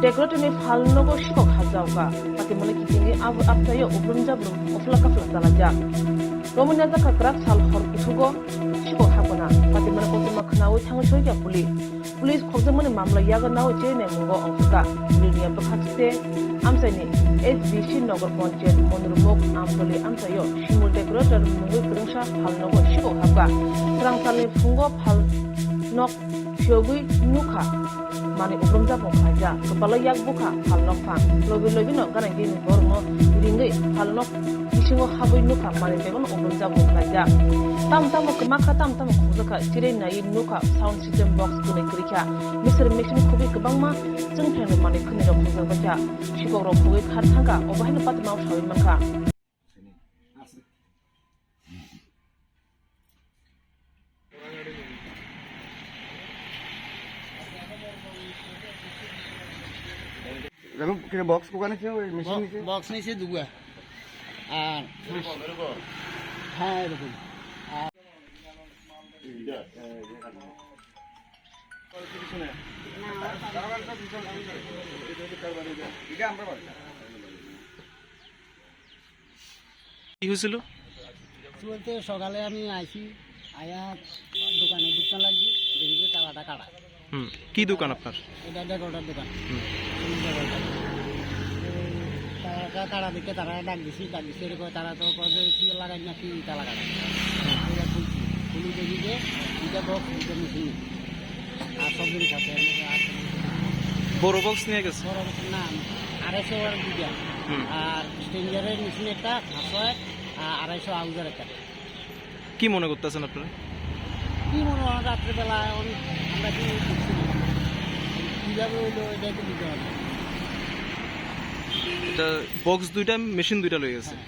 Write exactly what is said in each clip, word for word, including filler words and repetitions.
Decorator ni phalnogo sikok hapjak kha. Patimani kichingni ab-, abtaio ubrumjak brum ofla kafla chalaijak. Romwi najak kha kwrak sal hor kuthugo sikok hapkha na. Patimani koktwma khnaui thangwi soikha police. Police khokjakmani mamla yago naui cherinai mungo ongkhorkha. Police ni bwkhak se amchaini S B C Nagar Panchayat Monurmukh Amtoli amchaio Shimul Decorator mungwi kwrwngsa phalnogo sikok hapkha. Swrang salni phungo phalnok phiyogwi nukha manwi ubrumjak bo khlaijak. Kwpalo yak bukha phalnok phan. Logi logi no ganaidi ni borokno ringwi phalnok bisingo habwi nukha manwi bebakno ubrumjak bo khlaijak. Tamo tamo kwmakha, tamo tamo khokjakha, chiri naiwi nukha sound system box kwnwi kwrwikha. Mixer machine khogwi kwbangma chwngthangni manwi khwnwi rok khokjakbaikha. Sikok rok khogwi khar thangkha, obo haino patimao saui mankha. দেখো, কিরে বক্স কোকানে ছিল, ওই মেশিন নিচে? বক্স নিচে দুগা। আর হ্যাঁ, এরকম। আর কি হয়েছিল? কি বলতে, সকালে আমি আইছি, আয়া দোকানে ঢুকতে লাগছি, দেখি যে তালাটা কাটা। হুম, কি দোকান আপনার? এটা ডেকোরেটর দোকান। হুম। ফুল ডেকোরেটর। তো তালাটা কাটা দেখে তারা ডাক দিছি, ডাক দিছে এরকম, তারা তো কয় যে কি লাগাই না, কি ইটা লাগাই। এটা খুলছি, খুলি দেখি যে এটা বক্স, এটা মেশিন। আর সব জিনিস আছে, এর মধ্যে আছে। বড় বক্স নিয়ে গেছে? বড় বক্স না, আড়াইশো ওয়াট দুইটা। হুম। আর স্ট্রেঞ্জারের মেশিন একটা, পাঁচশো ওয়াট, আর আড়াইশো আউজার একটা। কি মনে করতেছেন আপনারা? কি মনে হয়, রাত্রেবেলা এখন আমরা কি দেখছি না। কিভাবে হইলো, এটাই তো বুঝতে পারলাম না। এটা বক্স দুইটা, মেশিন দুইটা লয়ে গেছে। হ্যাঁ।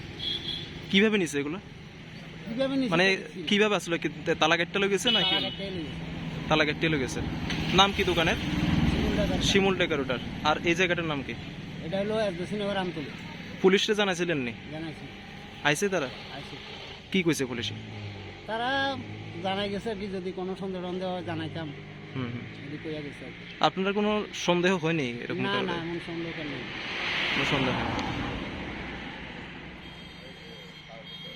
কিভাবে নিছে এগুলো? কিভাবে নিছে মানে, এটা দেখছি না। কিভাবে আসলে কি তে-, তালা কাটতে লয়ে গেছে নাকি? তালা কাটতে লয়ে গেছে। তালা কাটতে লয়ে গেছে। নাম কি দোকানের? শিমুল ডেকোরেটর। শিমুল ডেকোরেটর। আর এই জায়গাটার নাম কি? এটা হলো এসবিসি নগর আমতলী। পুলিশরে জানাইছিলেন নি? জানাইছি। আইছে তারা? আইছে। কি কইছে পুলিশে? তারা জানাই গেছে আর কি, যদি কোনো সন্দেহ টন্দেহ হয় জানাইতাম। হুম, হুম। যদি কইয়া গেছে আর কি। আপনার কোনো সন্দেহ হয়নি এরকম না, কোনো না, জায়গায়? এমন সন্দেহ নেই। কোনো সন্দেহ নেই।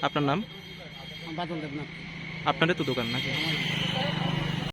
আপনার নাম? বাদল দেবনাথ। আপনারই তো দোকান নাকি? আমার।